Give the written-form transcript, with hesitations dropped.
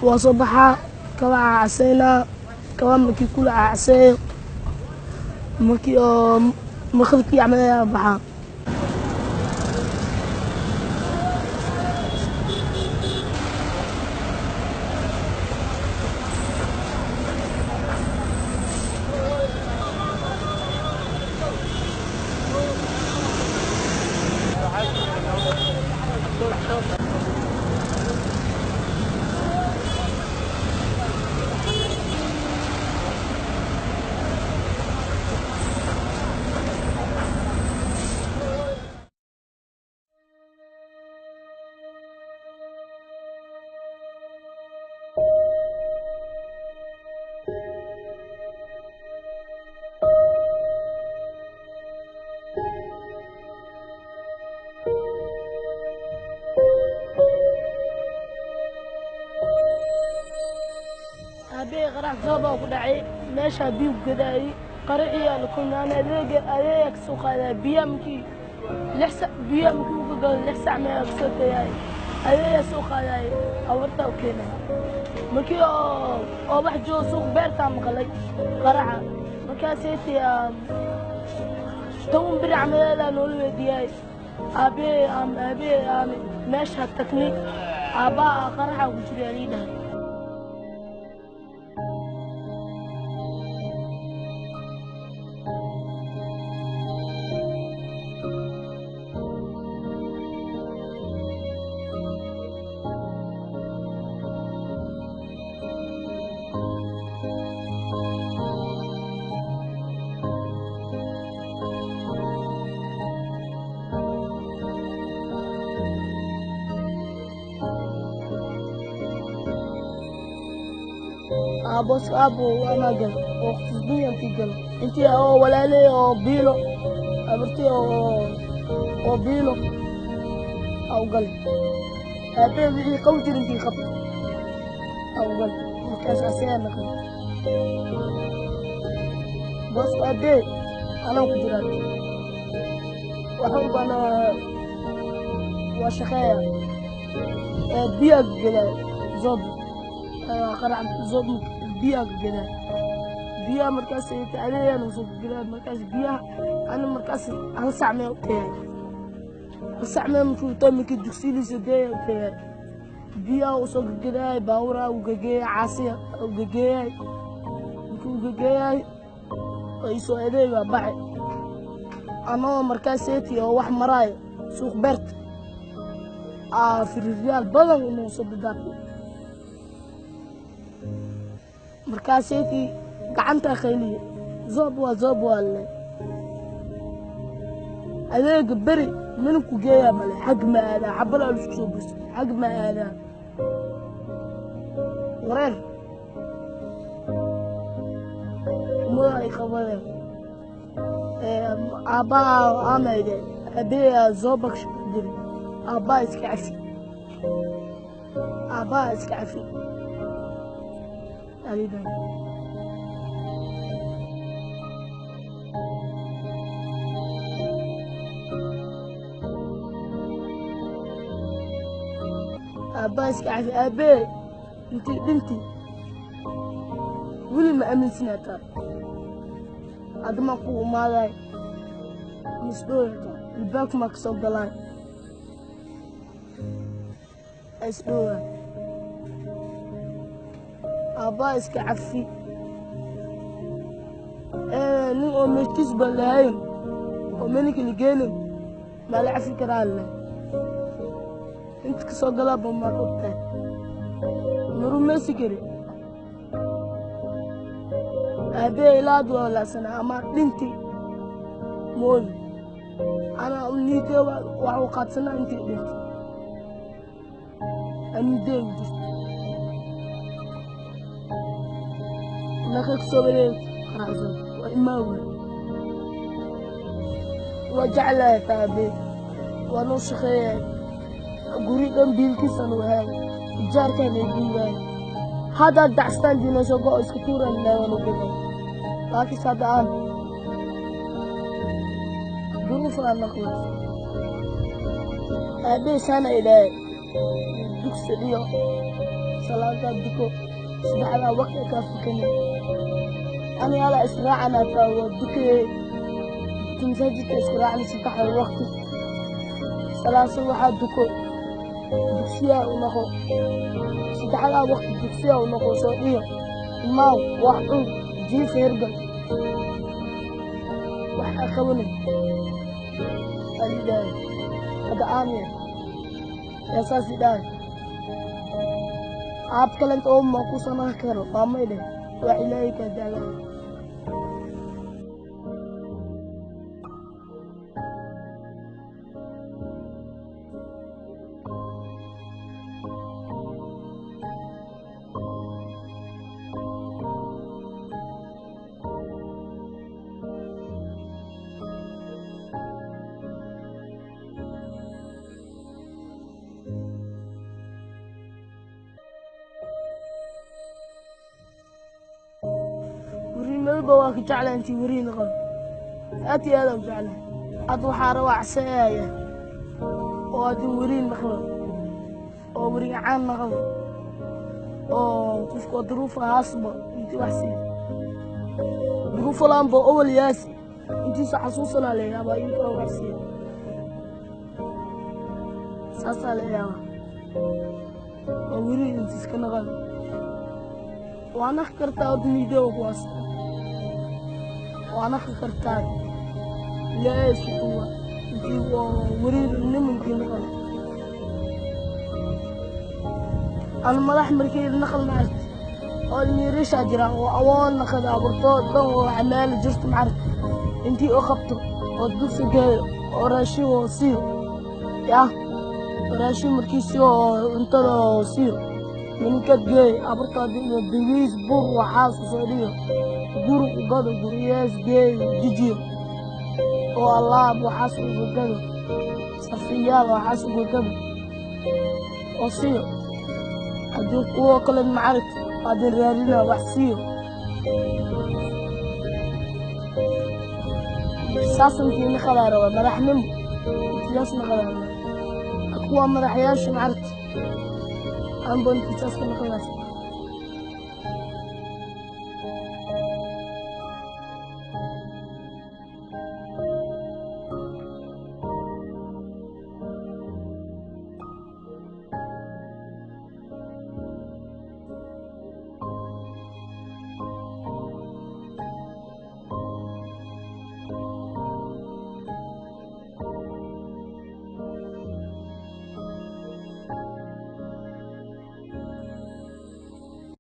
Waa soo baxaa, kaba caseynaa, kaba markii kula caseeyo, markii oo maqribkii camal ayaa baxaa. Aabbahay qarax zoob ku dhacay, meeshaa biyu gadaayay, qaraxii aa la kulmay. Ana adeega adeega kasoo qaadaa biya, markii 6 sac biya markii uu galo 6 sac meel kasoo tagay, adeega soo qaadaay, awartaa u keenay. Markii oo wax joogo suuq beertaa maqlay qaraxa, markaasaytii 10 beri camaleedaa noola weydiiyay. Aabbahay aabbahay aan meesha tagnay, aabbaa qaraxa ku jiray lii dhahay. Aabos aabo anaa gal oo khusbiya intii gal intii oo walaaley oo biilo abartii oo biilo aw gal, aabbe wixii qaw jir intii qabto aw gal, markaas asagaa naqay booska aabbe anaa ku jiraa. Waxaan bana waa shaqeeya, biyaa gadaa zoob qarax zoob, biyaa gadaa biyaha, markaas adeegaan soo gadaa, markaas biyaha ana markaas hal sac mee u tagay, hal sac mee markuu tago, markii dugsiiliisa geeya u tagay, biyaha u soo gagadaay, baaburaa u gageeyay, caasiya u gageeyay, markii u gageeyay oo isoo adeeg waa baxay. Anoo markaas seeti oo wax maraayo suuq beerta aa firiryaal badan inuu soo dadaafay, markaaseetii gacanta qayliye, zoob waa zoob waa le adeega beri mininku geeyaa male, xag ma aadaa, xabalaa lisku soo bursa, xag ma aadaa, wareer umada ay qabadeen. Aabbaha amayde aabbeeyaa zoobak jiri, aabbaha iska cafi, aabbaha iska cafi alidan. Aabbaha iska cafi, aabbee intii dhinti weli ma aaminsanaataa, adama ku imaaday misdhooyta albaabka maa kasoo galaay isdhooya. Aabbaa iska cafi, nin oo meeshtiis ba lahayn oo meninka la geenin maa la cafi karaa leh, inta kasoo galaaba maad ogtahay, ma rumaysi kari. Aabbee ilaa hadda waa walaacsanaa ama dhinti moogi, anaa niidee wax u qaadsanaa intii dhinti aniidee u jirto meeqa kasoo wareeg qaraacsan waa imaawe. Waa jeclahay taa aabbee, waa noo shaqeeyay, guri dhan biilkiisaan wahaay, ijaarkaan ay dhiibaay, haddaad dacstaan diinayso go iska tuuraan ilaa waan u gaday, laakiinse hadda aan duruuf aan naqlo. Aabbee saana ilaahay dugsi dhiyo Salaadaa duko, saddexdaa waqti kaa fukanay. Ani ala israacana taa waa dukayay, masaajidka isku raacnay saddexda waqti. Salaasa waxaa duko, dugsiyaa u noqo, saddexdaa waqti dugsiyaa u noqo. Soo dhiyo, imaaw, wax cun, jiif, hergal, wax ha qabanin alidaayo. Hadda aamiya yaa saas idhahay, aab kalenta oo ma ku samayn karo, maamay dheh, wax Ilaahay kaa jeclaa. Werimadaba waa ka jeclahay intii weriin qabo, aad iyo aad aan u jeclahay. Hadda waxaa rabaa caseeya oo haddii weriin naqdo oo weriin caan naqdo oo qofka duruufa haasba intii wax siiyo, duruufo laanba owal yaasi intiisa xasuusanaa la yaabaa, inta wax siiyo saasaa la yaabaa oo weriin intiis ka naqdo. Waa naqi kartaa horta niidoo kuwaas, waa naqi kartaa. Ilaahay isku tuwa intii oo weriir nimankii naqdo. Ana madax markii naqal maaragti oo ilmiyarishaa jira oo awoon naqada aburtoo dhan oo xamaali jirto maaragti, intii oo qabto oo dugsi geeyo oo raashin oo siiyo, yah, raashin markii siiyo oo cuntada oo siiyo, nimankad geey aburtaada iyo bariis, bur, waxaas usoo dhigo, guri u gado, guriyees geeyo, jijiyo oo alaab waxaas uga gado, safiyaal waxaas uga gado oo siiyo. Haddii kuwo kale macaragti haddii raadina wax siiyo, saas intii naqadaa rabaa madaxnimo, intiyaas naqadaa rabaa. Kuwa madaxyaasha macaragti anba intii saas ka naqadaas.